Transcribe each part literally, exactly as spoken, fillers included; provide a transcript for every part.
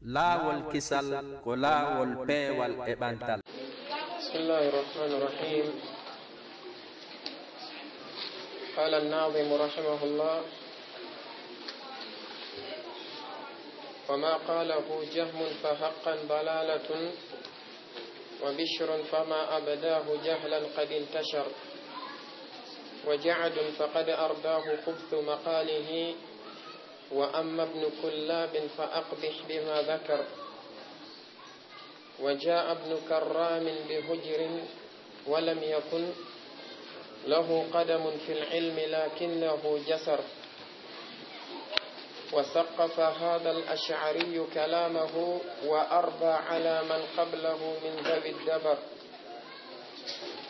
Laawol kisal ko laawol peewal e ɓantal. بسم الله الرحمن الرحيم. قال الناظم رحمه الله: وما قاله جهم فحقا ضلالة، وبشر فما أبداه جهلا قد انتشر، وجعد فقد أرداه خبث مقاله، وأما ابن كلاب فأقبح بما ذكر. وجاء ابن كرام بهجر ولم يكن له قدم في العلم لكنه جسر. وسقف هذا الأشعري كلامه وأربى على من قبله من ذوي الدبر.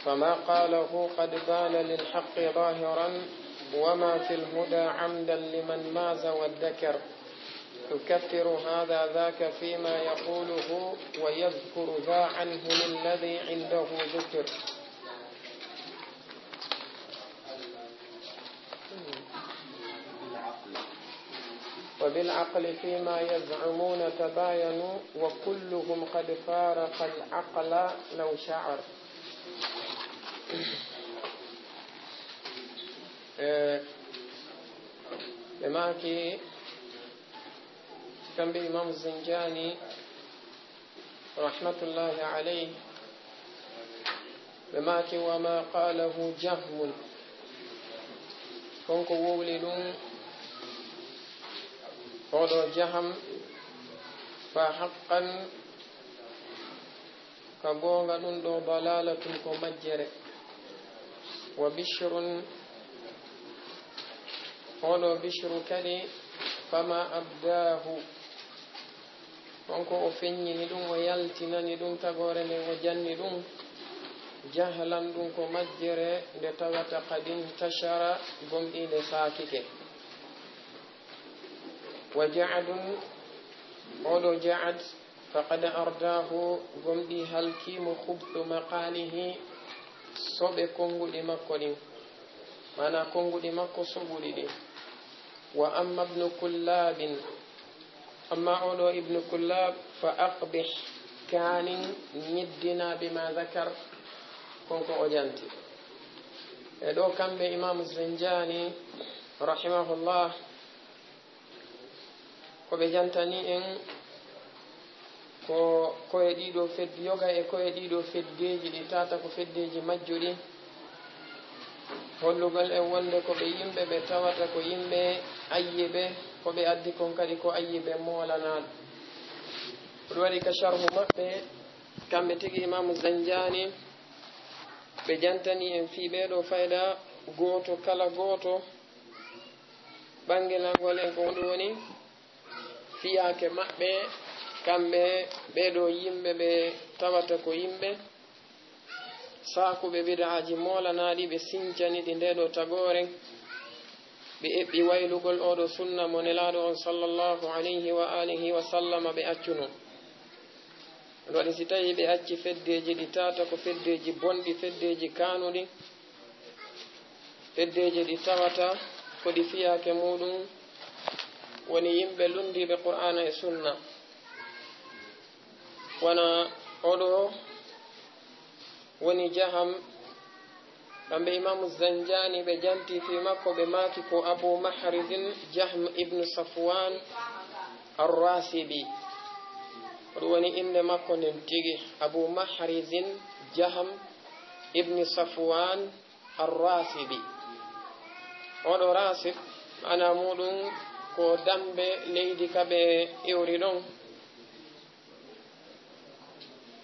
فما قاله قد بان للحق ظاهرا، وما في الهدى عمدا لمن ماز وادكر. يكفر هذا ذاك فيما يقوله، ويذكر ذا عنه للذي عنده ذكر. وبالعقل فيما يزعمون تباينوا، وكلهم قد فارق العقل لو شعر. Eh, ɓe maaki, kamɓe Imam Zinjani, rahmatullahi alayh, ɓe maaki: وما قاله جهم. Kon ko wowli ɗum, oɗo Jaham, فحقا, ka goonga ɗum ɗo, ضلالة, ko majjere. وبشر, oɗo Bishru kadi, فما أبداه, on ko o feññini ɗum, o yaltinani ɗum tagoore nden, o janni ɗum, jahlan, ɗum ko majjere nde tawata قد انتشر, gomɗii nde saakike. وجعد, oɗo Ja'ad, فقد أرداه, gomɗii halkii mo, خبث مقاله, soɓe konnguɗi makko ɗin, maanaa konnguɗi makko soɓuɗi ɗin. وأما ابن كلاب, amma oɗo Ibnu Kullab, فأقبح, kaanin, ñiddinaa, بما ذكر, kon ko o janti. E ɗo kamɓe Imaamu Zinjani, rahimahullah, ko ɓe jantani en ko koye ɗiɗo fedde, yoga e koye ɗiɗo feddeeji ɗi tata ko feddeeji majjuɗi, hollugol en wonde ko ɓe yimɓe ɓe tawata ko yimɓe ayyibe, ko ɓe addi kon kadi ko ayyibe moolanaaɗo. Ko ɗum waɗi ka sharhu maɓɓe, kamɓe tigi Imaamu Zanjaani, ɓe jantani en fii ɓee ɗoo fayda gooto kala gooto, ɓanngilangol en ko honɗum woni fiyaake maɓɓe, kamɓe ɓee ɗoo yimɓe ɓe tawata ko yimɓe saakuɓe bid'aaji moolanaaɗi, ɓe sincani ɗi ndee ɗoo tagoore, ɓe eɓɓi waylugol oo ɗoo sunna mo Nelaaɗo on sallallahu alayhi wa aalihi wa sallama ɓe accunoo. Ɗum waɗi si tawii ɓe acci feddeeji ɗi tata ko feddeeji bonɗi, feddeeji kaanuɗi, feddeeji ɗi tawata ko ɗi fiyaake muuɗum woni yimɓe lunndiiɓe Qur'aana e Sunna. Wano oo ɗoo woni Jaham, kamɓe Imaamu Zanjaani ɓe janti fii makko, ɓe maaki ko Abu Mahrizin Jahm ibnu Safwaan Ar-Raasibi. Ko ɗum woni innde makko nden tigi, Abu Mahrizin Jahm ibnu Safwaan Ar-Raasibi. Oo ɗoo Raasib, maanaa muuɗum ko dammbe leydi ka ɓe iwri ɗon.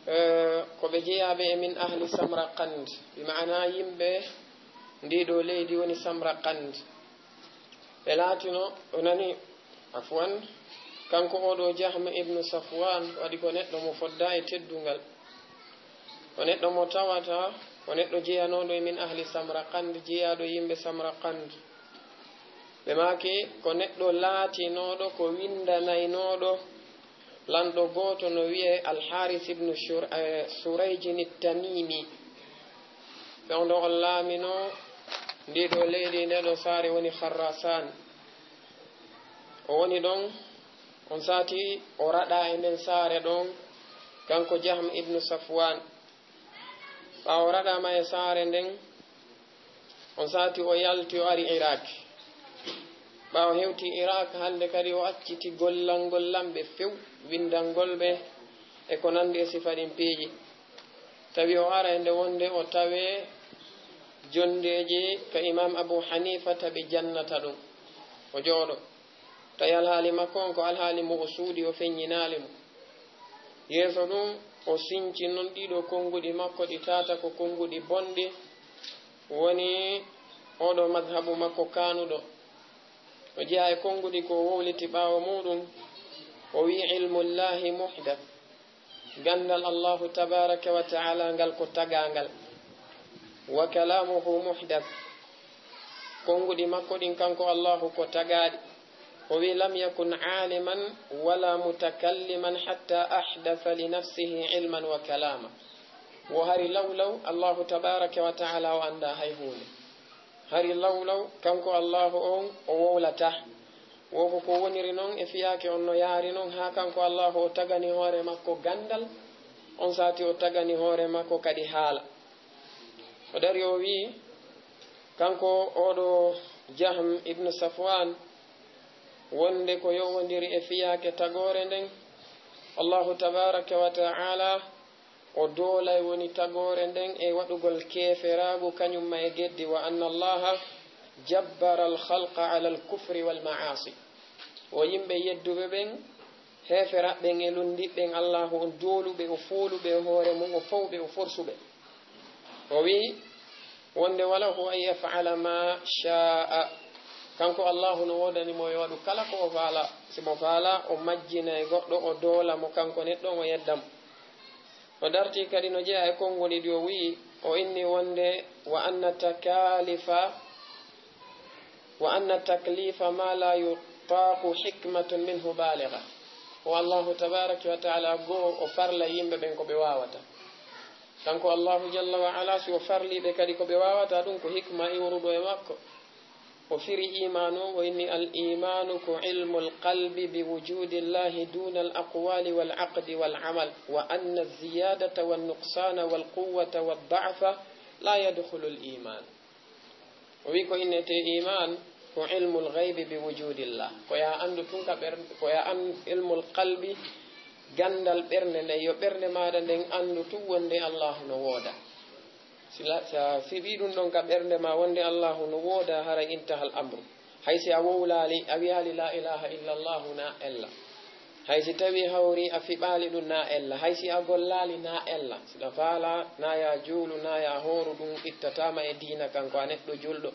Eh, ko ɓe jeyaaɓe e min ahli Samarqand, bi maanaa yimɓe ndii ɗoo leydi woni Samarqand. Ɓe laatino, o nani, afwan, kanko oo ɗoo Jahm ibnu Safwaan waɗi ko neɗɗo mo foddaa e teddungal. Ko neɗɗo mo tawata ko neɗɗo jeyanooɗo e min ahli Samarqand, jeyaaɗo yimɓe Samarqand. Ɓe maaki ko neɗɗo laatinooɗo ko winndanaynooɗo lanɗo gooto no wi'ee Al-Haaris ibnu Shur-, eh, Surayjin At-Tamiimi. Fewndo on laaminoo ndii ɗoo leydi, ndee ɗoo saare woni Kharrasaan. O woni ɗon, On saati o raɗa e nden saare ɗon, kanko Jahm ibnu Safwan. Ɓaawo raɗaama e saare nden, on saati o yalti o ari Iraq. Ɓaawo hewti Iraq, hannde kadi o acciti gollangol lamɓe few, winndangol ɓe e ko nanndi e sifa ɗin piiji. Tawi o ara e nde wonde o tawe jonndeeji ka Imam Abu Hanifa tawi jannata ɗum. O jooɗo. Tawi alhaali makko on ko alhaali mo o suuɗi, o feññinaali mo. Yeeso ɗum, o sinci non ɗiɗo konnguɗi makko ɗi tata ko konnguɗi bonɗi, woni oɗo madhabu makko kaanuɗo. O jeyaa e konnguɗi ko o wowliti ɓaawo muɗum, o wi'i, "Ilmullahi muhdath." Ganndal Allahu tabaraka wa ta'ala ngal ko tagaangal. "Wa kalamuhu muhdath." Konnguɗi makko ɗin kanko Allahu ko tagaaɗi. O wi'i, "Lam yakun aliman wala mutakalliman hatta ahdatha li nafsihi ilman wa kalama." Wo hari lawlaw Allahu tabaraka wa ta'ala o annda hay huunde. Hari lawlaw, kanko Allahu on o wowlata. Wo ko ko woniri non e fiyaake on no yaari non, haa kanko Allahu o tagani hoore makko ganndal, on saati o tagani hoore makko kadi haala. O dari o wi'i, kanko oɗo Jahm ibn Safwan, wonde ko yowondiri e fiyaake tagoore nden, Allahu tabaraka wa ta'ala o doolay woni tagoore nden e waɗugol keeferaagu kañum ma e geddi, "Wa anna Allaha jabbara al-khalqa ala al-kufri wal ma'asi." O yimɓe yedduɓe ɓen, heeferaɓe ɓen e lunndiɓe ɓen, Allahu on dooluɓe, o fooluɓe e hoore mum, o fawɓe, o forsuɓe. O wi'i, wonde, "Wa lahu an yaf'ala ma sha'a." Kanko Allahu no woodani mo yo waɗu kala ko o faala. Si mo faala, o majjina e goɗɗo, o doola mo kanko neɗɗo, o yedda mo. O darti kadi no jeyaa e konngol ɗi o wi'i, o inni wonde, "Wa anna takalifa, wa anna taklifa ma la yutaqu hikmatun minhu baligha." O Allahu tabaraka wa ta'ala goo o farla yimɓe ɓen ko ɓe waawata. Kanko Allahu jalla wa ala, si o farli ɓe kadi ko ɓe waawata, ɗum ko hikma iwruɗo e makko. O firi imaanu, o inni, "Al imaanu ko ilmul qalbi bi wujudillahi duna al aqwali wal aqdi wal amal, wa anna ziyadata wan nuqsana wal quwwata wad da'fa la yadkhulu al iman." O wi ko innete iman ko ilmul ghaybi bi wujudillah. Ko ya anndu tun ka ɓer-, ko ya an ilmul qalbi, ganndal ɓernde nden, yo ɓernde maaɗa nden anndu tun wonde Allahu no wooda. Si la-, sa fiɓi ɗum ɗon ka ɓernde ma wonde Allahu no wooda, haray intahal amru. Hay si a wowlaali, a wiyaali la ilaha illa Allahu na ella. Hay si tawi hawri a fiɓaali ɗum na ella. Hay si a gollaali na ella. Si ɗa faala na ya juulu, na ya hooru, ɗum ittataama e diina kanko a neɗɗo julɗo.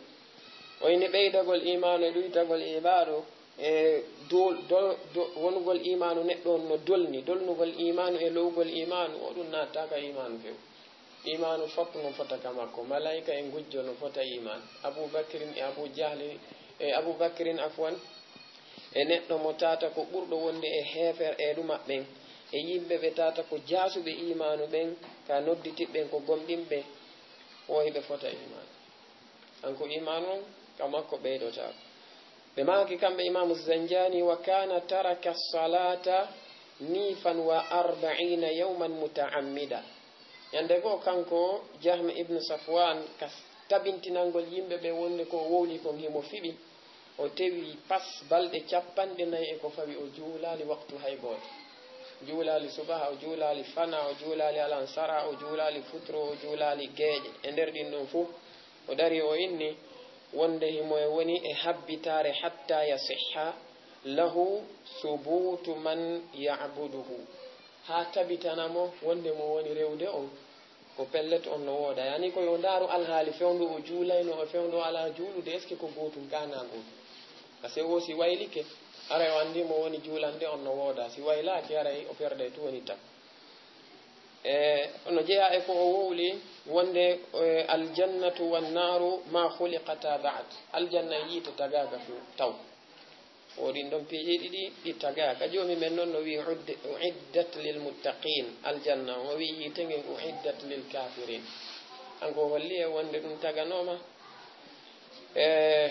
O ini ɓeydagol imaanu e ɗuytagol ibaadu e dol-, dol-, do-, wonugol imaanu neɗɗo on no dolni, dolnugol imaanu e lowgol imaanu, o ɗum nattaaka imaanu few. Imaanu fof no fota ka makko. Malaika e ngujjo no fota iman. Abu Bakrin e Abu Jahli, e Abu Bakrin, afwan, e neɗɗo mo tata ko ɓurɗo wonde e heefer e ɗuma ɓen, e yimɓe ɓe tata ko jaasuɓe imaanu ɓen, ka nodditiɓɓen ko gomɗinɓe, o hiɓe fota iman. Kanko iman on ka makko ɓeydotaako. Ɓe maaki kamɓe Imaamu Zanjani, "Wa kana taraka salata nifan wa arba'ina yawman muta'ammida." Ñande goo kanko Jahm ibn Safwan, ka tabintinangol yimɓe ɓe wonde ko o wowli kon himo fiɓi, o tewi pas balɗe capanɗe nayi e ko fawi, o juulaali waqtu hay gooto. Juulaali subaha, o juulaali fana, o juulaali alansara, o juulaali futuro, o juulaali geeƴe. E nder ɗin ɗon fof, o dari o inni wonde himo e woni e habbitaare hatta yasihha lahu subutu man ya'buduhu. Haa tabitana mo wonde mo woni rewde on, ko pellet on no wooda. Yani ko yo ndaaru alhaali fewndo o juulayno e fewndo o alaa juulude, est-ce que ko gootum ka na gootum? Parce que o si waylike, haray o anndi mo woni juulande on no wooda. Si waylaaki, haray o ferday tu woni tan. E, no jeyaa e ko o wowli wonde, e, aljannatu wan naaru ma khuliqata ba'd. Aljanna e yiite tagaaka fu taw. O ɗin ɗon piiji ɗiɗi ɗi tagaaka. Joomi men non no wi'i, "Udde-, uiddat lil muttaqin." Aljanna, o wi'i yiite ngen, "Uiddat lil kafirin." Kanko holli e wonde ɗum taganooma. E,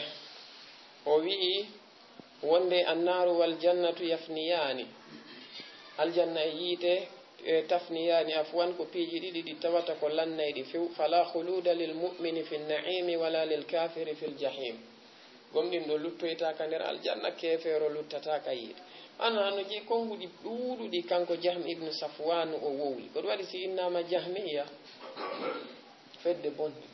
o wi'i, Wonde annaaru wal jannatu yafniyaani, aljanna e yiite, e tafniyaani, afwan, ko piiji ɗiɗi ɗi tawata ko lannayɗi few. Fala khuluda lil mu'mini fi na'imi wala lil kafiri fil jahim. Gomɗinɗo luttoytaaka nder aljanna, keefeero luttataaka yiite. An hano jii konnguɗi ɗuuɗuɗi kanko Jahm ibn Safwan o wowli. Ko ɗum waɗi si innama Jahmiya, fedde bonde.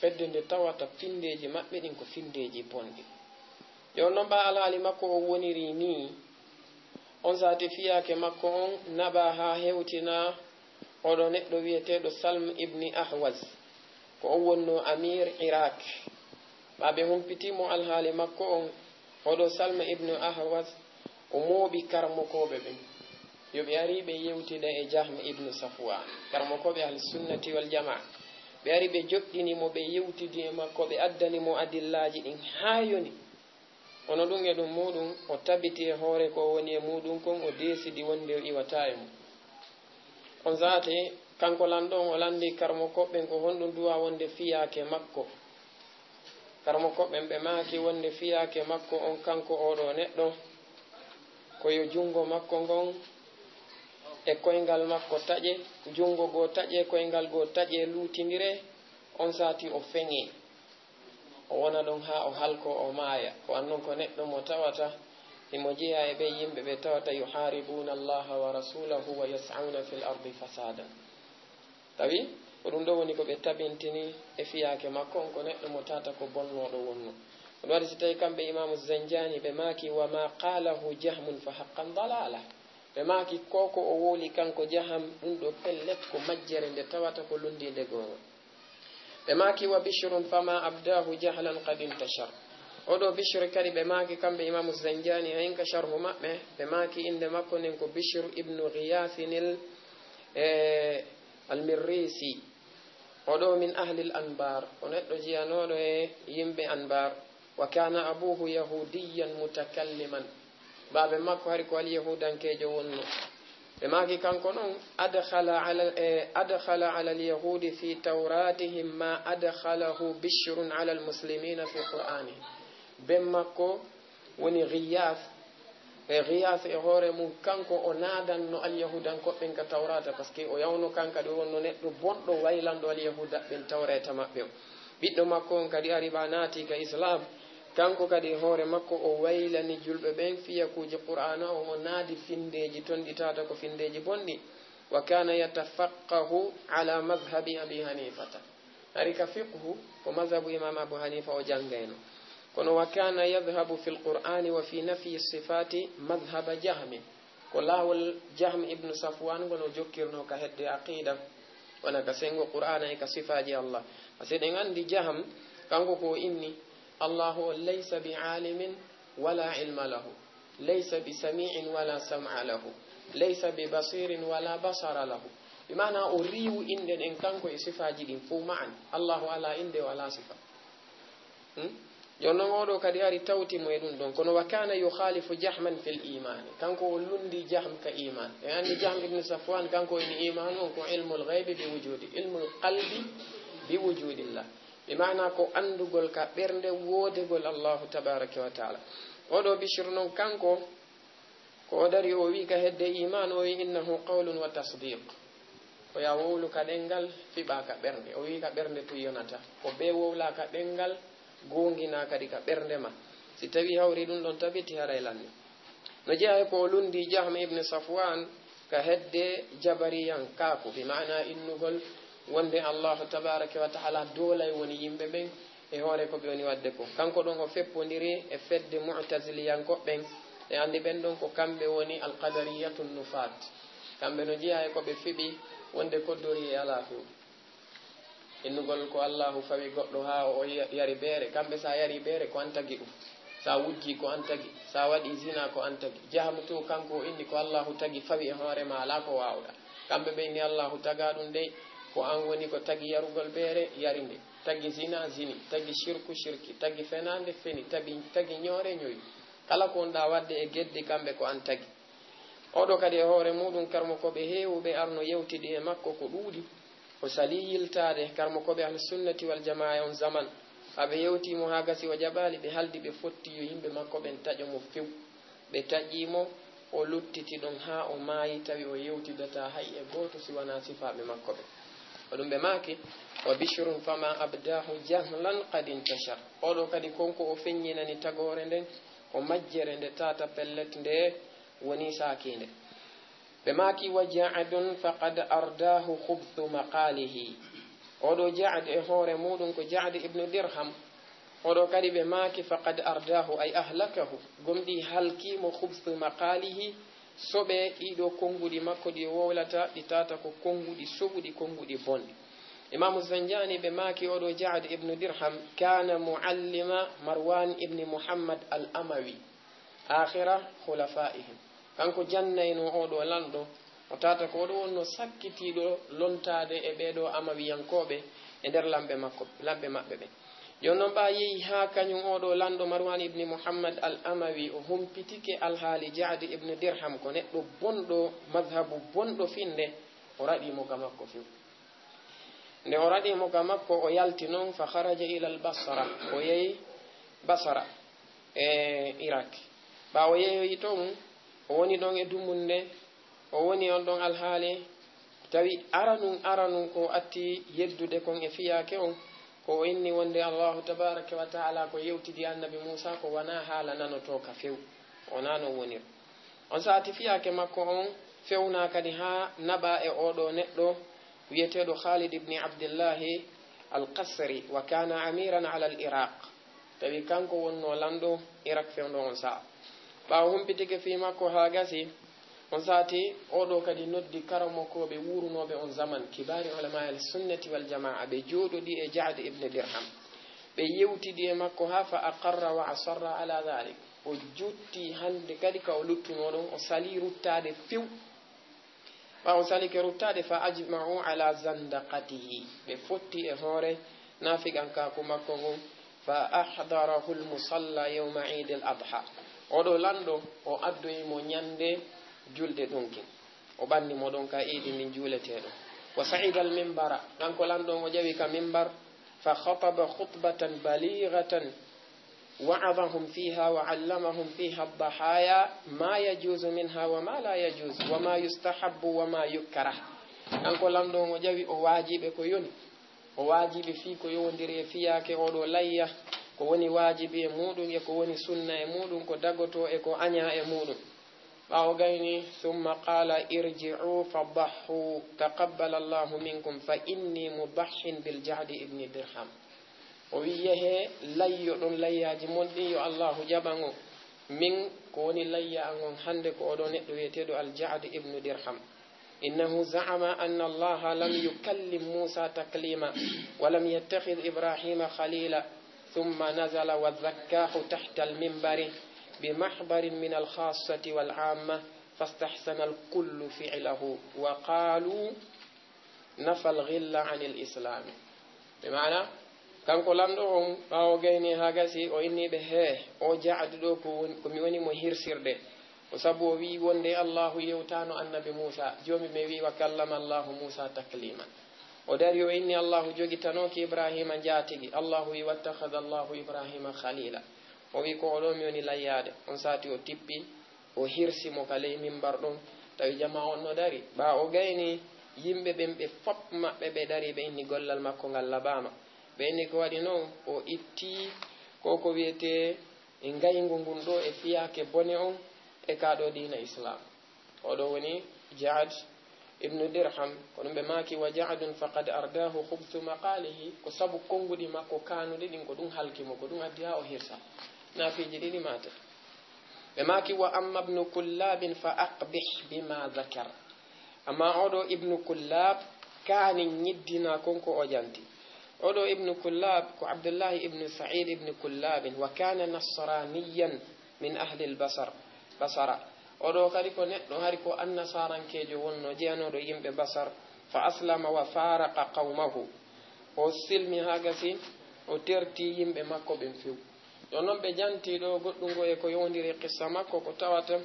Fedde nde tawata pinndeeji maɓɓe ɗin ko pinndeeji bonɗi. Jooni noon, ɓaa alhaali makko o woniri nii, on saati fiyaake makko on naɓaa haa hewtina oɗo neɗɗo wiyeteeɗo Salm ibni Ahwaz. Ko o wonnoo amir Irak. Ɓaa ɓe humpitii mo alhaali makko on, oɗo Salm ibnu Ahwaz, o mooɓi karmokooɓe ɓen. Yo ɓe ari ɓe yewtida e Jahm ibnu Safwan, karmokooɓe Ahli Sunnati wal Jamaa. Ɓe ari ɓe joɗɗini mo, ɓe yewtidi e makko, ɓe addani mo adillaaji ɗin haa yoni. Kono ɗum e ɗum muuɗum, o tabiti e hoore ko o woni e muuɗum kon, o deesidi wonde o iwataa e mum. On saate, kanko lanɗo on, o lanndii karmokooɓe ɓen ko honɗum duwaa wonde fiyaake makko. Karmokooɓe ɓen ɓe maaki wonde fiyaake makko on, kanko oo ɗoo neɗɗo, ko yo junngo makko ngon e koyngal makko taƴe, junngo goo taƴe, koyngal goo taƴe, luutindire, on saati o feŋee. O wona ɗon haa o halkoo, o maaya. Ko an non ko neɗɗo mo tawata himo jeyaa e ɓen yimɓe ɓe tawata yuharibuna Allaha wa rasulahu wa yas'auna fil ardi fasadan. Tawi ko ɗum ɗo woni ko ɓe tabintini e fiyaake makko on, ko neɗɗo mo tawata ko bonnooɗo wonno. Ko ɗum waɗi si tawi kamɓe Imaamu Zanjani ɓe maaki, "Wa ma qalahu Jahmun fa haqqan dalala." Ɓe maaki ko ko o wowli kanko Jaham ɗum ɗo pellet ko majjere nde tawata ko lunndiinde goonga. Ɓe maaki, "Wa Bishrun fama abdahu jahlan qad intashar." Oɗo Bishr kadi ɓe maaki kamɓe Imaamu Zanjani, a inka sharhu maɓɓe, ɓe maaki innde makko nden ko Bishr ibnu Ghiyasinil, e, Almirrisi. Oɗo min ahlil Anbar, o neɗɗo jiyanooɗo e yimɓe Anbar. "Wa kana abuhu yahudiyan mutakalliman." Baabe makko hari ko alyahudankeejo wonno. Ɓe maaki kanko non, "Adkhala ala, eh, adkhala ala alyahudi fi tawratihim ma adkhalahu Bishrun ala almuslimina fi qur'anihim." Ben makko woni Ghiyas. E Ghiyas e hoore mum, kanko o naadanno alyahudankoɓe ɓen ka Tawrata, parce que o yawno kan kadi o wonno neɗɗo bonɗo waylanɗo alyahuda ɓen Tawreta maɓɓe o. Ɓiɗɗo makko on kadi ari ɓa naati ka Islam. Kanko kadi e hoore makko o waylani julɓe ɓen fiyakuuji Qur'aana on, o naadi finndeeji ton ɗi tawata ko finndeeji bonɗi. "Wa kana yatafaqqahu ala madhhabi Abi Hanifata." Hari ka fiqhu, ko mazhabu Imam Abu Hanifa o janngayno. Kono "wa kana yadhhabu fil Qur'ani wa fi nafyi sifati madhhaba Jahmi." Ko laawol Jahm ibn Safwan ngol o jokkirno ka hedde aqida, wona ka senngo Qur'aana e ka sifaaji Allah. Parce que eɗen anndi Jahm, kanko ko o inni, Allahu on laysa bi alimin wala ilma lahu, laysa bi sami'in wala sam'a lahu, laysa bi basirin wala basara lahu. Bi maana o riiwu innde ɗen kanko e sifaaji ɗin fow ma'an. Allahu ala innde, o ala sifa. Hmm? Jooni non, oɗo kadi ari tawti mo e ɗum ɗon. Kono "wa kana yukhalifu Jahman fil imani." Kanko o lundi Jahm ka iman. E anndi Jahm ibn Safwan, kanko eni iman on ko ilmul ghaybi bi wujudi, ilmul qalbi bi wujudillah. Bi maana ko anndugol ka ɓernde woodegol Allahu tabaraka wa taala. Oɗo Bishr non kanko, ko o dari o wi ka hedde iman, o wi, "Innahu qawlun wa tasdiq." Ko ya wowlu ka ɗenngal, fiɓa ka ɓernde. O wi ka ɓernde tun yonata. Ko be wowla ka ɗenngal, goongina kadi ka ɓernde ma. Si tawi hawri ɗum ɗon tabiti, haray lanni. No jeyaa e ko o lundi Jahm ibn Safwan ka hedde jabariyan kaku, bi maana innugol wonde Allahu tabaraka wa taala doolay woni yimɓe ɓen, e hoore ko ɓe woni waɗde ko. Kanko ɗon o feppondiri e fedde Mu'taziliyankoɓe ɓen. E anndi ɓen ɗon ko kamɓe woni Al-Qadariyatu Nufaat. Kamɓe no jeyaa e ko ɓe fiɓi wonde koddori e alaa few. Innugol ko Allahu fawi goɗɗo haa o ya-, yari beere. Kamɓe sa yari beere ko an tagi ɗum. Sa wujji ko an tagi. Sa waɗi zina ko an tagi. Jaham to kanko o inni ko Allahu tagi fawi e hoore ma alaa ko waawɗa. Kamɓe ɓe inni Allahu taga ɗum dey ko an woni ko tagi yarugol beere, yari nde. Tagi zina, zini. Tagi shirku, shirki. Tagi fenaande, feni. Tagi, tagi ñoore, ñoyi. Kala ko wonɗa waɗde e geddi, kamɓe ko an tagi. Oɗo kadi e hoore muɗum, karmokooɓe heewuɓe arno yewtidi e makko ko ɗuuɗi. O salii yiltaade, karmokooɓe Ahlu Sunnati wal Jamaa e on zaman. Haa ɓe yewti mo haa gasi o jaɓaali, ɓe haldi ɓe fotti yo yimɓe makko ɓen taƴo mo few. Ɓe taƴi mo, o luttiti ɗon haa o maayi, tawi o yewtidataa hay e gooto si wanaa sifaaɓe makko ɓen. Ko ɗum ɓe maaki, "Wa Bishrun fama abdahu jahlan qad intashar." Oo ɗoo kadi kon ko o feññinani tagoore nden, ko majjere nde tata pellet nde woni saakiinde. Ɓe maaki, "Wa Ja'dun faqad ardaahu khubthu maqalihi." Oo ɗoo Ja'd e hoore muuɗum ko Ja'd ibnu Dirham. Oo ɗoo kadi ɓe maaki, "Faqad ardaahu ay ahlakahu." Gomɗii halkii mo khubthu maqalihi, soɓe ɗii ɗoo konnguɗi makko ɗi o wowlata, ɗi tata ko konnguɗi soɓuɗi, konnguɗi bonɗi. Imaamu Zanjaani ɓe maaki, oo ɗoo Ja'd ibnu Dirham, "Kana muallima Marwan ibni Muhammad al-Amawi, akhira khulafaihim." Kanko jannayno oo ɗoo lanɗo, o tata ko oo ɗoo wonno sakkitiiɗo lontaade e ɓee ɗoo Amawiyankooɓe e nder lamɓe makko, lamɓe maɓɓe ɓen. Jooni non ɓaa yehi haa kañum oo ɗoo lanɗo Marwan ibni Muhammad al-Amawi, o humpitike alhaali Ja'd ibnu Dirham, ko neɗɗo bonɗo, mazhabu bonɗo finde, o raɗi mo ka makko few. Nde o raɗi mo ka makko, o yalti non, fa kharaja ila al-Basra, o yehi Basra e Irak. Ɓaa o yehi ton, o woni ɗon e dumunde, o woni on ɗon alhaali, tawi aranun, aranun ko o atti yeddude kon e fiyaake on, ko o inni wonde Allahu tabaraka wa taala ko yewtidi Annabi Muusa ko wanaa haala nanotooka few, wonaa non woniri. On sa'ati fiyaake makko on fewnaa kadi haa naɓaa e oo ɗoo neɗɗo wiyeteeɗo Khalid ibni Abdillahi al-Qasri, wa kana amiran ala al-Iraq. Tawi kanko wonno lanɗo Irak fewndo on sa'a. Ɓaawo humpitike fii makko haa gasi, on sa'ati oo ɗoo kadi noddi karamokooɓe wuurunooɓe on zaman, kibari ulama al-sunnati wal jamaa, ɓe jooɗodii e Ja'd ibn Dirham. Ɓe yewtidi e makko haa fa aqarra wa asarra ala dhalik. O jutti hande kadi ka o luttunoo ɗon, o salii ruttaade few. Ɓaawo salike ruttaade, fa ajma'u ala zandaqatihi, ɓe fotti e hoore naafiqankaaku makko ngun, fa ahdarahu al-musalla yawma Eid al-Adha. Oo ɗoo lanɗo, o addoyi mo ñande julde ɗunkin. O ɓanni mo ɗon ka iidi ndin juuletee ɗon. Wa sa'ida al-minbara, kanko lanɗo on o ƴawi ka minbar, fa khataba khutbatan balighatan, wa'adhahum fiha wa 'allamahum fiha ad-dahaya ma yajuzu minha wa ma la yajuz wa ma yustahabbu wa ma yukrah. Kanko lanɗo on o ƴawi, o waajiɓe ko yoni. O waajiɓe fii ko yowondiri e fiyaake oo ɗoo layya, ko woni waajibi e muuɗum e ko woni sunna e muuɗum, ko dagotoo e ko añaa e muuɗum. Ɓaawo gayni, summa qala, "Irji'u fadahhu, taqabbala Allahu minkum, fa inni mudahhin bil Ja'di ibni Dirham." O wi, "Yehee, layyoɗon layyaaji mon ɗin, yo Allahu jaɓan on. Min, ko woni layya an on hande ko oo ɗoo neɗɗo wiyeteeɗo Al Ja'd ibnu Dirham. Innahu za'ama anna Allaha lam yukallim Musa taklima, wa lam yattakhidh Ibrahima khalila." Thumma nazala wa zakkahu tahta al-minbari bi mahdarin min al-khassati wal amma, fastahsana al-kullu fi'lahu wa qalu, "Nafa al-ghilla 'an al-islam." Bi maana, kanko lanɗo on, ɓaawo gayni haa gasi, o inni ɓe, "Hee, oo Ja'd ɗoo ko won-, ko mi woni mo hirsirde. Ko sabu o wi'i wonde Allahu yewtaano Annabi Muusa, Joomi men wi'i, 'Wa kallama Allahu Muusa taklima.'" O dari o inni Allahu jogitanooki Ibrahima njaatigi. Allahu wi'i, "Wattakhadha Allahu Ibrahima khalila." O wi'i, "Ko oo ɗoo mi woni layyaade." On sa'ati o tippi, o hirsi mo ka ley minbar ɗon, tawi jamaa on no dari. Ɓaawo gayni, yimɓe ɓen ɓe fop maɓɓe ɓe dari, ɓe inni gollal makko ngal laɓaama. Ɓe inni ko waɗi non, o itti ko ko wiyetee e ngayngu ngun ɗoo e fiyaake bone on e kaa ɗoo diina Islaam. Oo ɗoo woni Ja'd ibnu Dirham, ko ɗum ɓe maaki, "Wa Ja'dun faqad ardaahu khubthu maqalihi," ko sabu konnguɗi makko kaanuɗi ɗin, ko ɗum halki mo, ko ɗum addi haa o hirsa. Naa piiji ɗiɗi maate. Ɓe maaki, "Wa amma ibnu Kullabin fa aqbih bima dhakar." Amma oo ɗoo ibnu Kullab, kaani ñiddinaa kon ko o janti. Oo ɗoo ibnu Kullab ko Abdullahi ibnu Sa'id ibnu Kullabin, wa kana nasraniyan min ahli al-Basar, Basara. Oo ɗoo kadi ko neɗɗo hari ko annasarankeejo wonno, jeyanooɗo yimɓe Basar. Fa aslama wa faraqa qawmahu. O silmi haa gasi, o terti yimɓe makko ɓen few. Ɗon non ɓe janti ɗoo goɗɗum ngo e ko yowondiri e qissa makko, ko tawata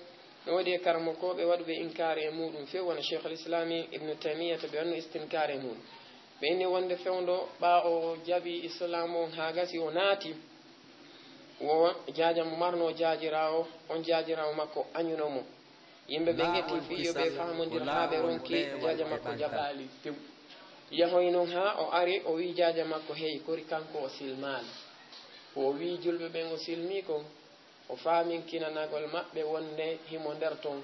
no woodi e karamokooɓe waɗuɓe inkaari e muuɗum few, wano Sheikhul Islami Ibnu Taymiyya, to ɓe wanno istinkaari e muuɗum. Ɓe inni wonde fewndo ɓa o jaɓi Islaam on haa gasi o naati, wo jaaja mo marno jaajiraawo, on jaajiraawo makko añuno mo. Yimɓe ɓe ngetti fii yo ɓe faamondir haa ɓe ronki jaaja makko jaɓaali tew. Yahoy non haa o ari, o wi'i jaaja makko, "Hey, kori kanko o silmaali." Ko o wi'i julɓe ɓen o silmii kon, o faaminkinanagol maɓɓe wonde himo nder ton,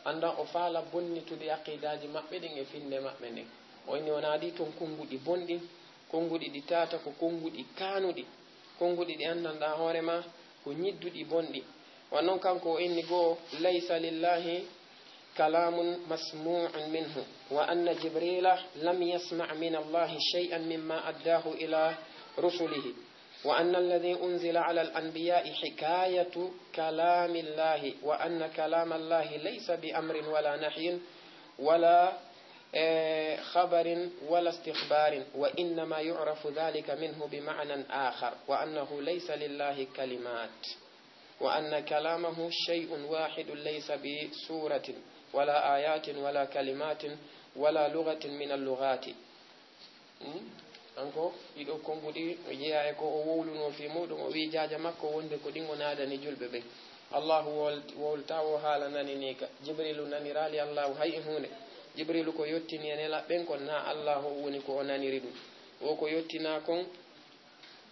annda o faala bonnitude aqiidaaji maɓɓe ɗin e finde maɓɓe nden. O inni wonaa ɗi ton konnguɗi bonɗi, konnguɗi ɗi tata ko konnguɗi kaanuɗi, konnguɗi ɗi anndanɗaa hoore ma ko ñidduɗi bonɗi. Wa non kanko o inni goo, "Laysa lillahi kalamun masmu'un minhu, wa anna Jibrila lam yasma' min Allahi shay'an mimma addahu ila rusulihi, wa anna alladhi unzila ala al-anbiya'i hikayatu kalamillahi, wa anna kalamallahi laysa bi amrin wala nahyin wala, eh, khabarin wala istikhbarin, wa innama yu'rafu dhalika minhu bi ma'nan akhar, wa annahu laysa lillahi kalimat." وأن كلامه شيء واحد ليس بسورة ولا آيات ولا كلمات ولا لغة من اللغات. Hmm? Kanko, ɗiɗo konnguɗi no jeyaa e ko o wowlunoo fii muuɗum, o wi'i jaaja makko wonde ko ɗin o naadani julɓe ɓen. Allahu wol-, wowltaa wo haala naniniika. Jibriilu naniraali Allahu hay e huunde. Jibriilu ko yottini e nelaaɓe ɓen kon, naa Allahu woni ko o naniri ɗum. Wo ko yottinaa kon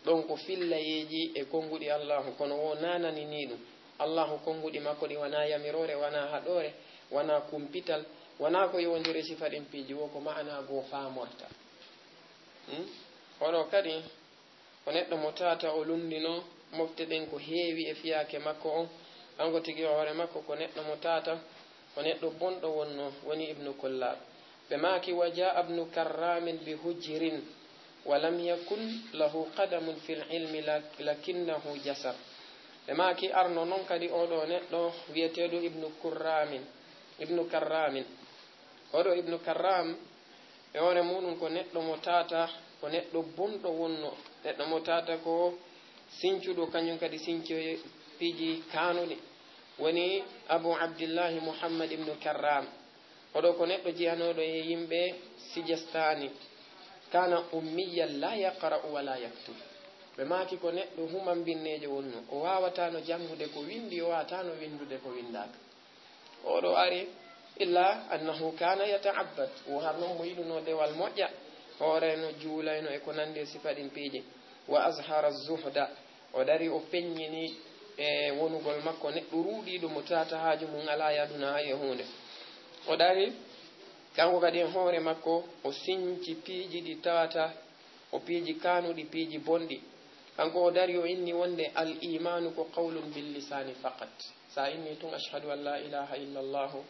ɗon ko fillayeeji e konnguɗi Allaahu, kono wo naanani nii ɗum. Allaahu konnguɗi makko ɗi wanaa yamiroore, wanaa haɗoore, wanaa kumpital, wanaa ko yowondiri e sifa ɗin piiji, wo ko ma'anaa goo faamorta. Hmm? Oɗo kadi, ko neɗɗo mo tata o lunndino mofte ɗen ko heewi e fiyaake makko on, kanko tigi hoore makko ko neɗɗo mo tata, ko neɗɗo bonɗo wonno, woni Ibnu Kullab. Ɓe maaki, "Wa jaa ibnu Karramin bi hujrin, wa lam yakun lahu qadamun fil ilmi la-, lakinnahu jasar." Ɓe maaki, "Arno non kadi oɗo neɗɗo wi'eteeɗo Ibnu Kurramin, Ibnu Karramin." Oɗo Ibnu Karram, e hoore muɗum ko neɗɗo mo tata, ko neɗɗo bonɗo wonno. Neɗɗo mo tata ko sincuɗo, kañum kadi sinci piiji kaanuɗi. Woni Abu Abdillahi Muhammad Ibnu Karram. Oɗo ko neɗɗo jeyanooɗo e yimɓe Sijestaani. Kana ummiyan la yaqra'u wa la yaktub. Ɓe maaki ko neɗɗo humambinneejo wonno. O waawataano janngude ko winndi, o waawataano winndude ko winndaaka. Oɗo ari, illa annahu kana yata'abbad. Wo har non mo yiɗuno dewal moƴƴa. Hoorayno, juulayno e ko nanndi e sifa ɗin piiji. Wa azhara zuhda. O dari o peññini e wonugol makko neɗɗo ruuɗiiɗo mo tata haaju mum alaa e aduna hay e huunde. O dari, kanko kadi e hoore makko, o sinci piiji ɗi tata, o piiji kaanuɗi, piiji bonɗi. Kanko o dari o inni wonde al imanu ko qawlun bil lisani faqat. Sa inni tun ashhadu an la ilaha illa Allahu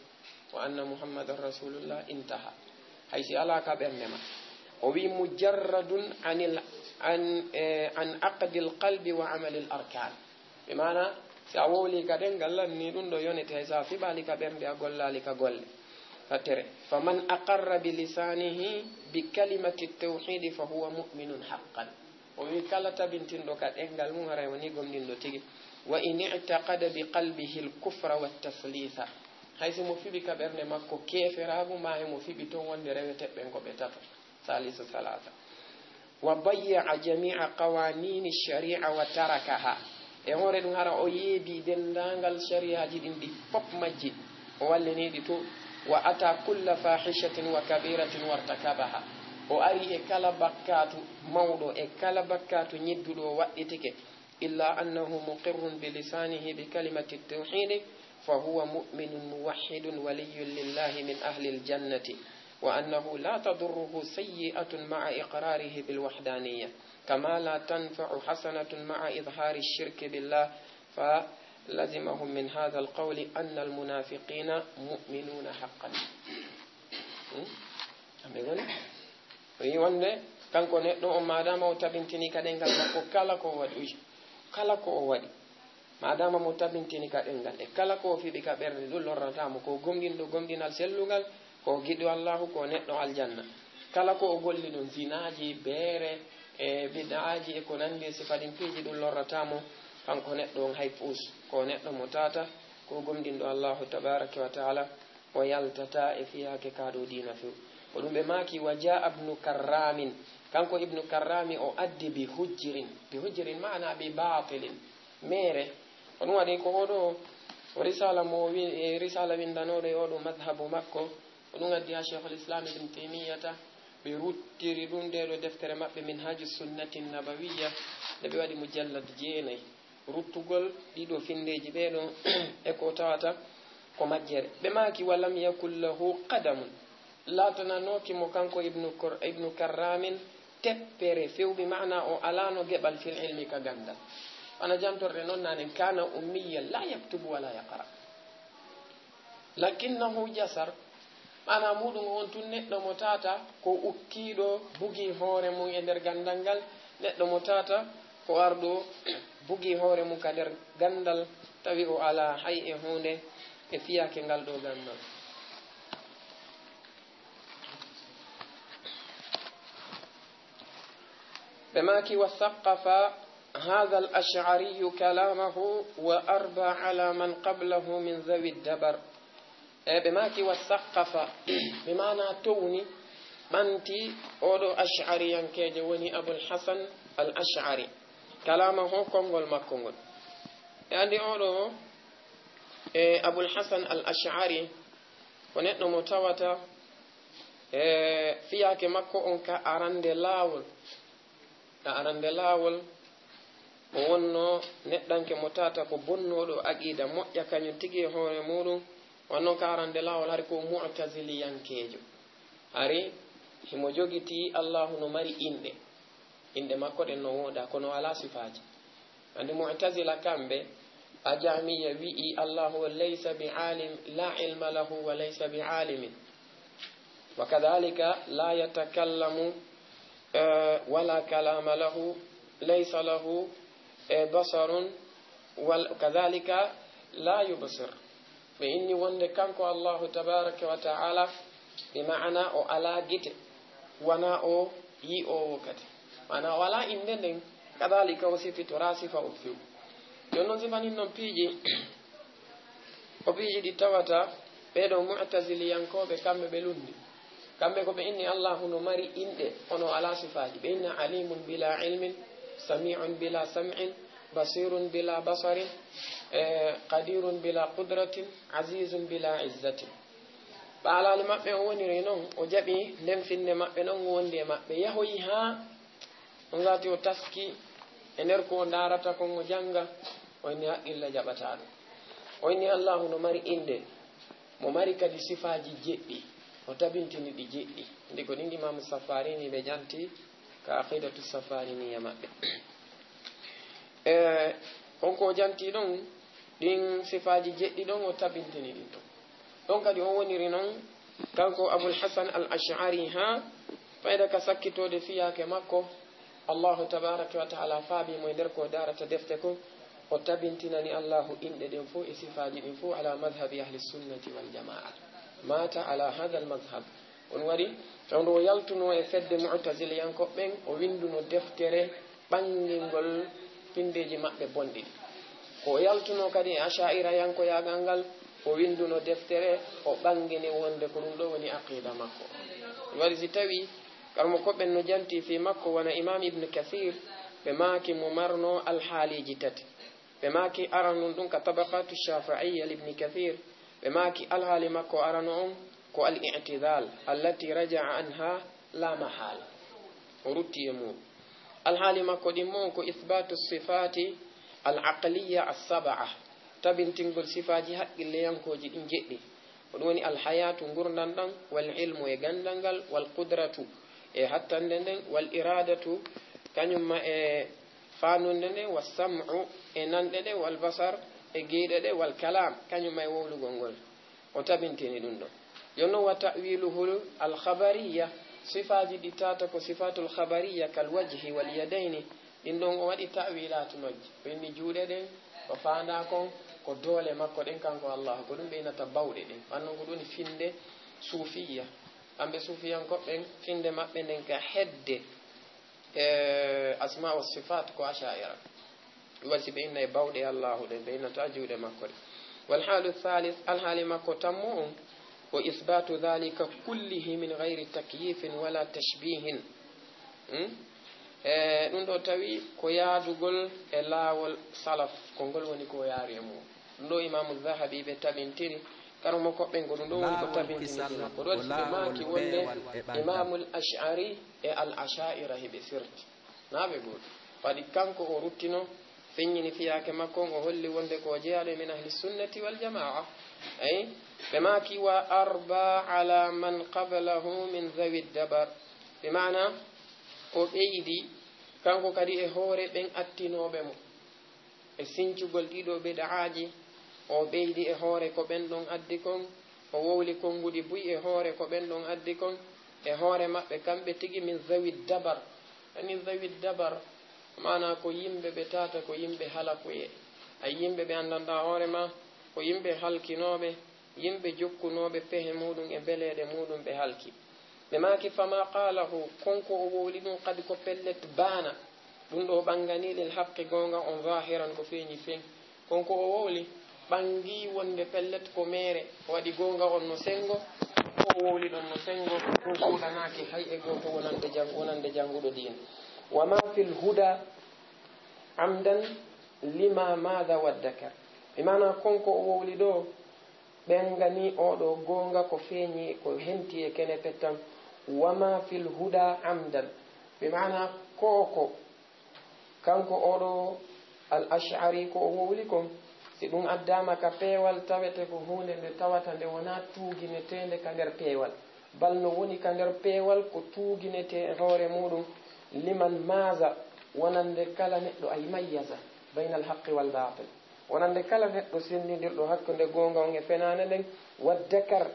wa anna Muhammadan Rasulullah, intaha. Hay si alaa ka ɓernde ma. O wi mujarradun anil, an, eh, an aqdil qalbi wa amalil arkan. Bi maana, si a wowli ka ɗengal lan ni ɗum ɗo yonete, hay sa fiɓali ka ɓernde a gollali ka golle. Fattere. Faman aqarra bi lisanihi bi kalimati tawhidi fa huwa mu'minun haqqan. O wi kala tabintinɗo ka ɗengal mum haray woni gomɗinɗo tigi. Wa in i'taqada bi qalbihi al kufra wa taslisa. Hay si mo fiɓi ka ɓernde makko keeferaagu, ma himo fiɓi ton wonde reweteɓɓen ko ɓe tato, salisu salasa. Wa bayya'a jami'a qawanini shari'a wa tarakaha. E hoore ɗum hara o yeebi denndaangal shari'aaji ɗin ɗi fof majji, o wallini ɗi to. Wa ata kulla fahishatin wa kabiratin wartakabaha. O ari e kala bakkaatu mawɗo, e kala bakkaatu ñidduɗo o waɗɗitike. إلا أنه مقر بلسانه بكلمة التوحيد فهو مؤمن موحد ولي لله من أهل الجنة، وأنه لا تضره سيئة مع إقراره بالوحدانية، كما لا تنفع حسنة مع إظهار الشرك بالله، فلزمهم من هذا القول أن المنافقين مؤمنون حقا. Hmm? Amɓe goni? O yi wonde kanko neɗɗo on, maadama o tabintini ka ɗengal makko kala ko o waɗi, uy, kala ko o waɗi, maadama mo tabintini ka ɗengal, e kala ko o fiɓi ka ɓernde, ɗum lorrata mo. Ko gomɗinɗo gomɗinal sellungal, ko giɗo Allahu, ko neɗɗo aljanna. Kala ko o golli ɗum, zinaaji, beere, e bid'aaji, e ko nanndi e sifa ɗin piiji, ɗum lorrata mo. Kanko neɗɗo on hay puus, ko neɗɗo mo tata, ko gomɗinɗo Allahu tabaraka wa taala, o yaltata e fiyaake ka ɗo diina few. Ko ɗum ɓe maaki, "Wa jaa ibnu Karramin." Kanko ibnu Karrami o addi bi hujjirin. Bi hujjirin maana bi baatilin. Meere. Ko ɗum waɗi ko oɗo o risala mo o wi-, e risala winndanoɗo e oɗo madhabu makko. Ko ɗum addi ha Sheikhul Islam Ibn Taymiyyata ɓe ruttiri ɗum nde ɗo deftere maɓɓe Minhaju Sunnati Nabawiyya, nde ɓe waɗi mujallad jeenayi. Ruttugol ɗiɗo finndeeji ɓeeɗo e ko tawata ko majjere. Ɓe maaki, "Wa lam yakul lahu qadamun." Laatananooki mo kanko Ibnu Kor-, Ibnu Karramin teppere fewɓi, maana o alaano geɓal fil ilmi ka ganndal. Ana jantorɗe noon nanen, "Kana ummiyan la yaktubu wa la yaqra." Lakinnahu jasar, maana muuɗum on tun neɗɗo mo tata ko ukkiiɗo, bugii hoore mum e nder ganndal ngal, neɗɗo mo tata ko arɗo bugii hoore mum ka nder ganndal, tawi o alaa hay e huunde e fiyaake ngal ɗo ganndal. Ɓe maaki, "Wa saqqafa hadha al-Ash'ariyyu kalamahu wa arba ala man qablahu min zawi dabar." E ɓe maaki, "Wa saqqafa," ɓe maana towni, ɓanti oɗo Ash'ariyankeejo woni Abul Hasan al-Ash'ari. Kalamahu, konngol makko ngol. E anndi oɗo, e Abul Hasan al-Ash'ari, ko neɗɗo mo tawata, e fiyaake makko on ka arande laawol. Ka arande laawol, o wonno neɗɗanke mo tata ko bonnooɗo aqida moƴƴa kañum tigi e hoore muɗum. Wonno ka arande laawol hari ko mu'taziliyankeejo. Hari himo jogiti Allahu no mari inɗe. Inɗe makko ɗen no wooda, kono alaa sifaaji. Anndi mu'tazila kamɓe, a jahmiya wi'i Allahu laysa bi alim, la ilma lahu wa laysa bi alimin. Wa kadhalika la yatakallamu, eh, wala kalama lahu, laysa lahu, eh, basarun, wal-, kadhalika la yubsir. Ɓe inni wonde kanko Allahu tabaraka wa ta'ala, bi ma'ana o alaa gite, wana o yi'oowo kadi. Maana o alaa innde nden, kadhalika o sifitoraa sifa o few. Jooni noon sifanin noon piiji, ko piiji ɗi tawata ɓee ɗoo mu'taziliyankooɓe kamɓe ɓe lunndi. Kamɓe ko ɓe inni Allahu no mari inɗe, kono o alaa sifaaji. Ɓe inna alimun bila ilmin, sami'un bila sam'in, basirun bila basarin, eh, qadirun bila qudratin, azizun bila izzatin. Ɓaalaali maɓɓe o woniri noon, o jaɓi nden finnde maɓɓe noon wondi e maɓɓe. Yahoyi haa on zaati o taski e nder ko o ndaarata kon o jannga, o inni haqqille jaɓataa ɗum. O inni Allahu no mari innde, mo mari kadi sifaaji jeɗɗi, o tabintini ɗi jeɗɗi. Ndi ko ɗin Imaamu Safarini ɓe janti ka Aqidatu Safariniya maɓɓe. E, on ko o janti ɗon, ɗin sifaaji jeɗɗi ɗon, o tabintini ɗin ɗon. Ɗon kadi o woniri non, kanko Abul Hasan al Ash'ari, haa fayda ka sakkitoode fiyaake makko, Allahu tabaraka wa ta'ala faabi mo e nder ko daarata defte ko, o tabintinani Allahu inɗe ɗen fof e sifaaji ɗin fof ala madhhabi ahli sunnati wal jamaa. Mata ala hadha al madhhab. On waɗi, fewndo o yaltuno e fedde mu'taziliyankoɓe ɓen, o winduno deftere ɓanngingol pinndeeji maɓɓe bonɗi ɗi. Ko o yaltunoo kadi e asha'irayankoyaagal ngal, o winnduno deftere, o ɓanngini wonde ko ɗum ɗoo woni aqiida makko. Ɗum waɗi si tawii karamokooɓe ɓen no jantii fii makko, wano Imaam Ibn Kasiir, ɓe maaki mo marnoo alhaaliiji tati. Ɓe maaki aranun ɗum ka Tabaqaatu Shaafi'iyya li Ibn Kasiir, ɓe maaki alhaali makko arano on ko al-i'tidaal, allati raja'a anha la mahaala. O rutti e mum. Alhaali makko ɗimmo on ko isbaatu sifaati al-aqliyya as-sab'a, tabintingol sifaaji haqqilleyankooji ɗin jeɗɗi. Ko ɗum woni alhayaatu, ngurndan ɗan, wal ilmu e ganndal ngal, wal qudratu e hattande nden, wal iraadatu, kañum ma e faandunde nden, was sam'u e nanɗe ɗe, wal basar e geyɗe ɗe, wal kalaam, kañum ma e wowlugol ngol. O tabintini ɗum ɗo. Yo non wa ta'wiluhu al-khabariyya, sifaaji ɗi tata ko sifaatul khabariyya kal wajhi wal yadayni, ɗin ɗon o waɗi ta'wilaatu majji. O inni juuɗe ɗen, o faandaa kon ko doole makko ɗen kanko Allah, ko ɗum ɓe innata bawɗe ɗen. Wan non ko ɗum woni finnde suufiyya. Kamɓe suufiyankoɓe ɓen, finnde maɓɓe nden ka hedde e asma wa sifaat ko asha'ira. Ɗum waɗi si ɓe inna e bawɗe Allahu ɗen, ɓe innata juuɗe makko ɗen. Wal haalu thalith, alhaali makko tammo on, Wa isbatu dhalika kullihi min ghayri takyifin wala tashbihin. Hmm? E ɗum ɗo tawi ko yaadugol e laawol salaf, ko ngol woni ko yaari e mum. Ɗum ɗo Imaamu Dhahabi ɓe tabintiri, karamokoɓe ko ɗum ɗo woni ko tabintini. Ko ɗon si ɓe maaki wonde Imaamul Ash'ari e Al Asha'ira hiɓe sirti. Naa ɓe gooto. Waɗi kanko o ruttino, feññini fiyaake makko on, o holli wonde ko o jeyaaɗo e min ahli sunnati wal jamaa. Eyi, ɓe maaki wa arba ala man qablahu min zawi dabar. Bi maana, o ɓeydi kanko kadi e hoore ɓen attinooɓe mo. E sincugol ɗiɗo bid'aaji, o ɓeydi e hoore ko ɓen ɗon addi kon, o wowli konnguɗi buy e hoore ko ɓen ɗon addi kon, e hoore maɓɓe kamɓe tigi min zawi dabar. Ani zawi dabar, maana ko yimɓe ɓe tata ko yimɓe halakuye. Ay yimɓe ɓe anndanɗaa hoore ma, ko yimɓe halkinooɓe, yimɓe jokkunooɓe pehe muuɗum e beleeɗe muuɗum ɓe halki. Ɓe maaki, fama qaalahu, kon ko o wowli ɗum, kadi ko pellet baana. Ɗum ɗo ɓangani lil haqqi goonga on zahiran ko feeñi feeñ. Kon ko o wowli, ɓangi wonde pellet ko meere, waɗi goonga on no senngo, ko o wowli ɗon no senngo, ɗum suuɗanaaki hay e gooto wonande jang-, wonande jannguɗo diina. Wa ma fil huda amdan lima maada waddakar. Bi maana kon ko o wowli ɗo, ɓen ngani oɗo goonga ko feeñi, ko henti e kene pettan. Wa ma fil huda amdan. Bi maana ko ko kanko oɗo al ash'ari ko o wowli kon, si ɗum addaama ka peewal, tawete ko huunde nde tawata nde wonaa tuugineteende ka nder peewal. Bal no woni ka nder peewal ko tuuginetee e hoore muuɗum, liman maaza, wonande kala neɗɗo, ay mayyaza, bayna al haqqi wal baatil. Wonande kala neɗɗo senndindirɗo hakkunde goonga on e fenaande nden, wa dakar,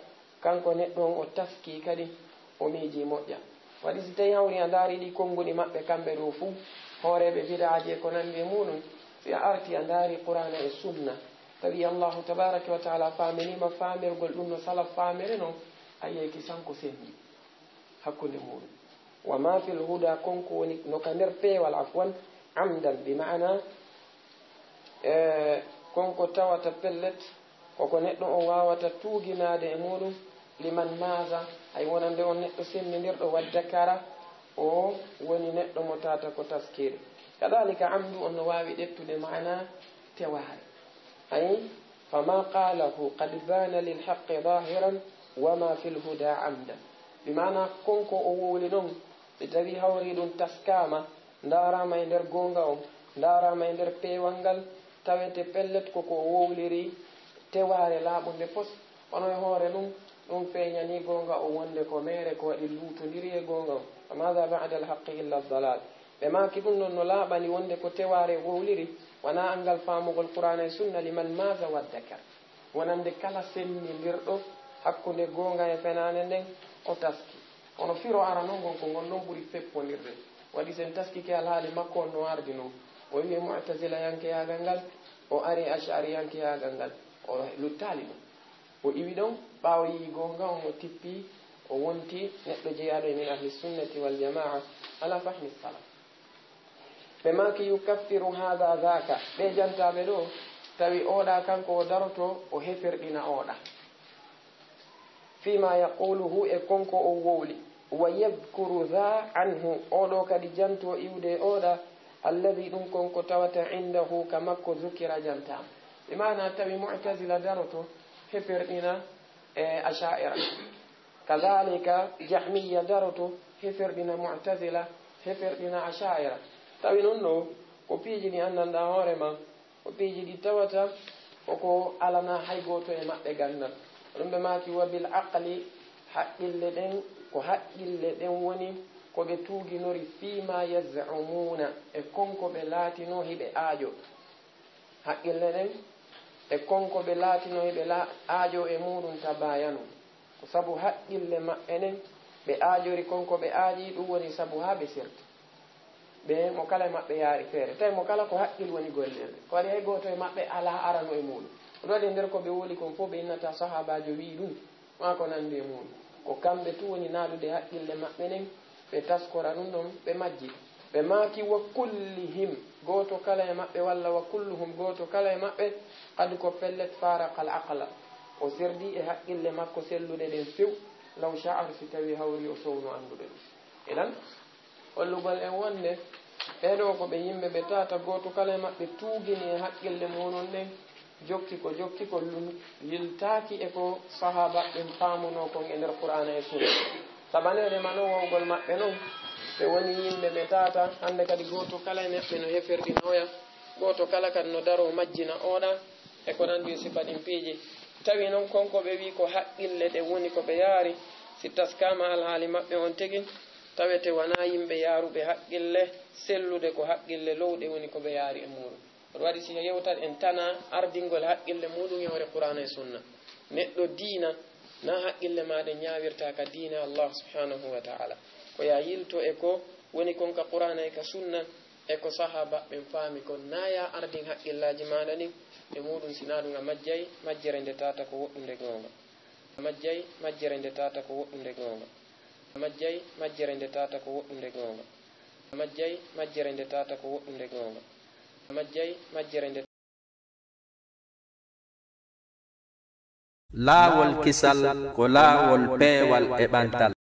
kanko neɗɗo on o taskii kadi, o miijii moƴƴa. Waɗi si tawii hawri a ndaari ɗi konnguɗi maɓɓe kamɓe ɗo fuu, hooreeɓe bid'aaji e ko nanndi e muuɗum, si a arti a ndaari Qur'aana e Sunna, tawi Allahu tabaaraka wa ta'aala faaminiima faamirgol ɗum no salaf faamiri non, a yi'ay kisan ko senndi hakkunde muuɗum. Wa ma fil huda, kon ko woni no ka nder peewal, afwan, amdan, bi ma'ana, e, kon ko tawata pellet, ko ko neɗɗo on waawata tuuginaade e muuɗum, liman maaza, hay wonande on neɗɗo senndindirɗo, wa dakara, o woni neɗɗo mo tata ko taskiiɗo. Kadhalika amdu on no waawi ƴettude ma'ana tewaare. Ay, fama qaalahu qad baana lil haqqi zahiran wa ma fil huda amdan. Bi maana kon ko o wowli non, si tawi hawri ɗum taskaama, ndaaraama e nder goonga on, ndaaraama e nder peewal ngal, tawete pellet ko ko o wowliri tewaare laaɓunde pos, kono e hoore ɗum, ɗum feeñani goonga on wonde ko meere, ko waɗi luutondiri e goonga on. Fa maada ba'da al haqqi illa dalal. Ɓe maaki ɗum non no laaɓani wonde ko tewaare wowliri, wanaa anngal faamugol Qur'aana e Sunna, liman maaza wa dakar. Wonande kala senndindirɗo hakkunde goonga e fenaande nden, o taski. Kono firo arano ngon ko ngol non ɓuri feppondirde. Waɗi sen taskike alhaali makko on no ardi non. O wi'i mu'tazilayankeyaagal ngal, o ari ash'ariyankeyaagal ngal, o luttaali ɗum. O iwi ɗon, ɓaawo yi'i goonga on, o tippi, o wonti neɗɗo jeyaaɗo e min ahli sunnati wal jamaa ala fahmi salaf. Ɓe maaki, yukaffiru haada daaka, ɓe jantaaɓe ɗo, tawi oɗa kanko o daroto, o heferɗina oɗa. Fima yaquluhu, e kon ko o wowli. Wa yadhkuru dha anhu, oɗo kadi janto iwde e oɗa, alladhi, ɗum kon ko tawata indahu, ka makko, dhukira, jantaama. Bi maana tawi mu'tazila daroto, heferɗina e asha'ira. Kadhalika jahmiya daroto, heferɗina mu'tazila, heferɗina asha'ira. Tawi non ɗo, ko piiji ɗi anndanɗaa hoore ma, ko piiji ɗi tawata koko alanaa hay gooto e maɓɓe ganndal. Ɗum ɓe maaki, wa bil aqli, haqqille ɗen, ko haqqille ɗen woni ko ɓe tuuginori, fima yaz'umuna, e kon ko ɓe laatinoo hiɓe aajo. Haqqille ɗen, e kon ko ɓe laatinoo hiɓe la-, aajo e muuɗum, tabayanu. Ko sabu haqqille maɓɓe ɗen, ɓe aajori kon ko ɓe aaji, ɗum woni sabu haa ɓe serti. Ɓe mo kala e maɓɓe yaari feere. Tawi mo kala ko haqqil woni gollirde. Ko waɗi hay gooto e maɓɓe alaa arano e muuɗum. Ɗum waɗi e nder ko ɓe wowli kon fof, ɓe innata sahaabaajo wi'i ɗum, maa ko nanndi e muuɗum. Ko kamɓe tun woni naɗude haqqille maɓɓe ɗen, ɓe taskora ɗum ɗon, ɓe majji. Ɓe maaki, wa kullihim, gooto kala e maɓɓe, walla wa kulluhum, gooto kala e maɓɓe, qad, ko pellet, faraqal aqla, O serdi e haqqille makko selluɗe ɗen few, law sha'ar, si tawi hawri o sowno anndude ɗum. Idan, hollugol en wonde ɓee ɗoo ko ɓe yimɓe ɓe tata, gooto kala e maɓɓe tuugini e haqqille muɗum ɗen, jokki ko jokki ko lun-, yiltaaki e ko sahaaba ɓen faamunoo kon e nder Qur'aana e Sunna. Sabaneede ma non wawgol maɓɓe non, ɓe woni yimɓe ɓe tata, hannde kadi gooto kala e maɓɓe no heferɗinoya, gooto kala kadi no daroo majjina oɗa, e ko nanndi e sifa ɗin piiji. Tawi non kon ko ɓe wi'i ko haqqille ɗe woni ko ɓe yaari, si taskaama alhaali maɓɓe on tigi, tawete wanaa yimɓe yaaruɓe haqqille selluɗe, ko haqqille lowɗe woni ko ɓe yaari e muɗum. Ɗum waɗi si yewtat en tana ardingol haqqille muɗum e hoore Qur'aana e Sunna. Neɗɗo diina, na haqqille maaɗa ñaawirta ka diina Allah subhanahu wa ta'ala. Ko ya yilto e ko woni kon ka Qur'aana e ka Sunna, e ko sahaaba ɓen faami kon, na ya ardin haqqillaaji maaɗa ɗin e muɗum, si na ɗum a majjay, majjere nde tata ko woɗɗunde goonga. A majjay, majjere nde tata ko woɗɗunde goonga. A majjay, majjere nde tata ko woɗɗunde goonga. A majjay, majjere nde tata ko woɗɗunde goonga. A majjay, majjere nde Laawol kisal ko laawol peewal e ɓantal.